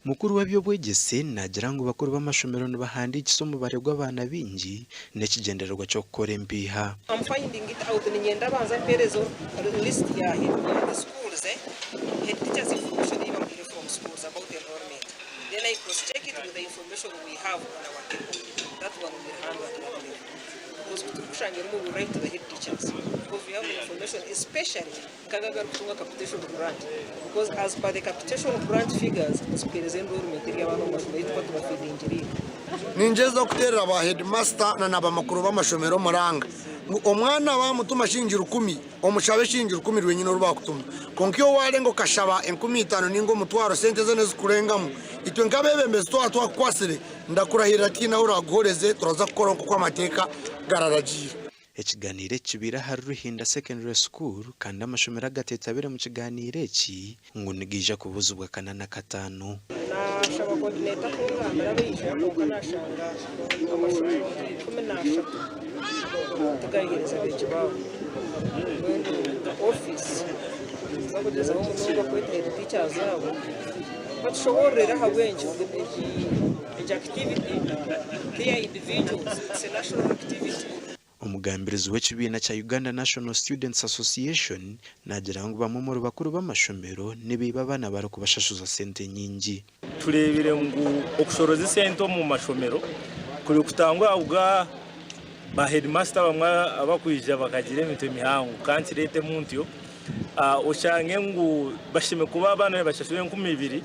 Mukuru w'eby'obwegyese naagira ngu bakuru b'amashomero nibahandiikisa omubare gw'abaana baingi n'ekigyendererwa ky'okukora empiiha. I'm finding it out niinyenda abanze ampeereze list ya the schools, head teachers information ei bamuhaire from schools about enrollment then I cross check it with the information we have on our table that one we will handle at that level because ku turikushanga erimu we will write to the head teachers because we have the information especially Nkaga agarikutunga capitation grant because as per the capitation grant figures nizikuhereza enrollment eri abaana omu mashomero ei tukuba tubafeedingire itwe. Ningyeza kuteerera ba heedimasita na n'abamakuru b'amashomero omuranga ngu omwana baamutuma shilingi rukumi, omushabe shilingi rukumi rwenyine oru baakutuma. Kwonka iwe waarenga okashaba 5000 nainga omutwaro, sente zoona ezikurengamu, itwe nk'abeebembezi twaba twakukwatsire, ndakurahirira tihaine ahu oraaguhoreze, turaza kukora nk'oku amateeka gararagiira. Ekiganiiro eki kibaire ahari Ruhinda Secondary School kandi amashomero agatetabire mu kiganiiro eki ngu nigaija kubuuzibwa kana nakataano. Naashaba coordinator kungambira abaija kwonka naashanga amashomero nka 13 tigaheereza beegi baabo. Mbwenu nka office nituza kugyezaho munonga kweta head teachers abo batushoboororere ahabw'enki egi activity teya individuals, it's a national activity. Omugambirizi w'ekibiina kya Uganda National Students Association naagira ngu bamwe omuri bakuru b'amashomero nibaiba abaana barikubashashuza sente nyingi. Tureebire ngu okushoroza esente omu mashomero kuri kutangwa ahabwa ba heedimasita abamwe abakwija bakagira emitwe mihango ka nkireetemu ntyo oshange ngu bashemereire kuba abaana nibashashura 2000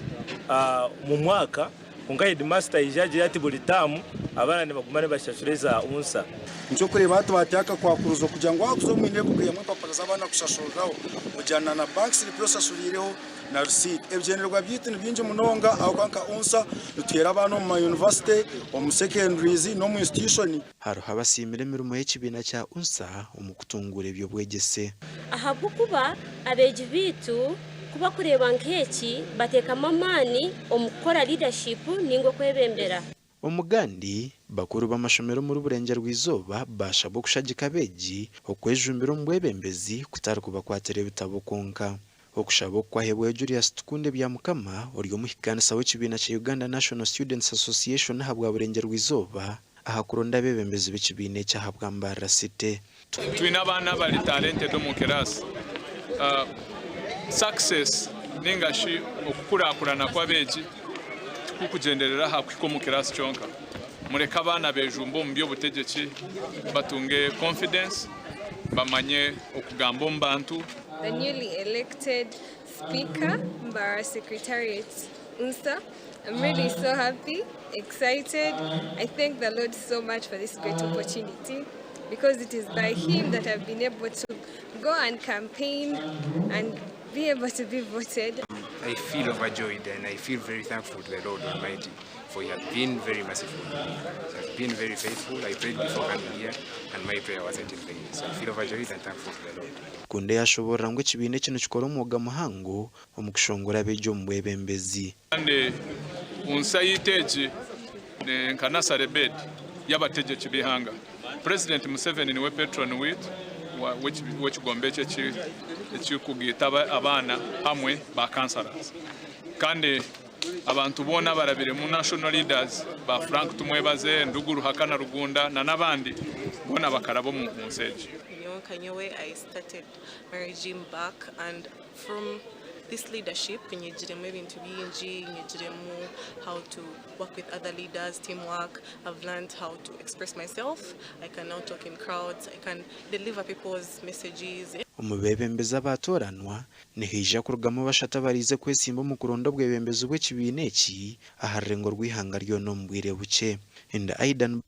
omu mwaka. Kwonka heedimasita aija agira ati buri taamu abaana nibaguma nibashashura eza UNSA. Nikyo kureeba hati bateho akakwakuruzo kugira ngu wakuza omu irembo okaihamu empapura z'abaana kushashuriraho ogyana na bank slip ei oshashuriireho na receipt. Ebigyendererwa byaitu ni bingi munonga ahabw'okuba nka UNSA nituheera abaana omu ma university, omu secondaries n'omu institution. Hariho abasiimire emirimo y'ekibiina kya UNSA omu kutunguura eby'obwegyese. Ahabw'okuba abeegi baitu ku bakureeba nk'eki bateekamu amaani omu kukora leadership ninga okwebembera. Omugandi, bakuru b'amashomero omuri Burengyerwa-izooba baashabwa okushagika abeegi okwejumbira omu bwebembezi kutari kubakwatira ebitabo kwonka. Okushaba oku kwahebwayo Julius Tukunde Byamukama ori omuhikaanisa w'ekibiina kya Uganda National Students Association ahabwa Burengyerwa-izooba aha kuronda abeebembezi b'ekibiina eki ahabwa Mbarara City. Twine abaana abari talented omu kiraasi. Success ninga shi okukurakurana kw'abeegi tikukugyenderera aha kuhika omu kiraasi kyonka. Mureke abaana bejumbe omu by'obutegyeki, batunge confidence, bamanye okugamba omu bantu. The newly elected speaker Mbarara Secretariat UNSA I'm really so happy, excited. I thank the Lord so much for this great opportunity because it is by him that I've been able to go and campaign and be able to be voted. I feel overjoyed and I feel very thankful to the Lord Almighty for he has been very merciful to me. He has been very faithful. I prayed before coming here and my prayer wasn't in vain. So I feel overjoyed and thankful to the Lord. Kunde yashoboorora ngu ekibiina eki nikikora omwoga muhango omu kushongora abeegi omu bwebembezi. Kandi unsa yaitu egi ni nka nursery bed y'abategyeki b'eihanga. Purezidenti Museveni niwe patron waitu w'ekigombe eki ekirikugaita abaana hamwe ba councillors. Kandi abantu boona abarabiremu national leaders ba Frank Tumwebaze, Ndugu Ruhakana Rugunda na n'abandi boona bakaraba omu nsi egi. Nyowe nka nyowe I started my regime back and From this leadership nyegiremu ebintu bingi, nyegiremu how to work with other leaders, team work, I've learned how to express myself, I can now talk in crowds, I can deliver people's messages. Omu beebembezi abaatooranwa, nihaija kurugamu bashatu abaraije kwetsimba omu kuronda obwebembezi bw'ekibiina eki aha rurengo rw'eihanga ryona omu bwire bukye. Ndi Aidan.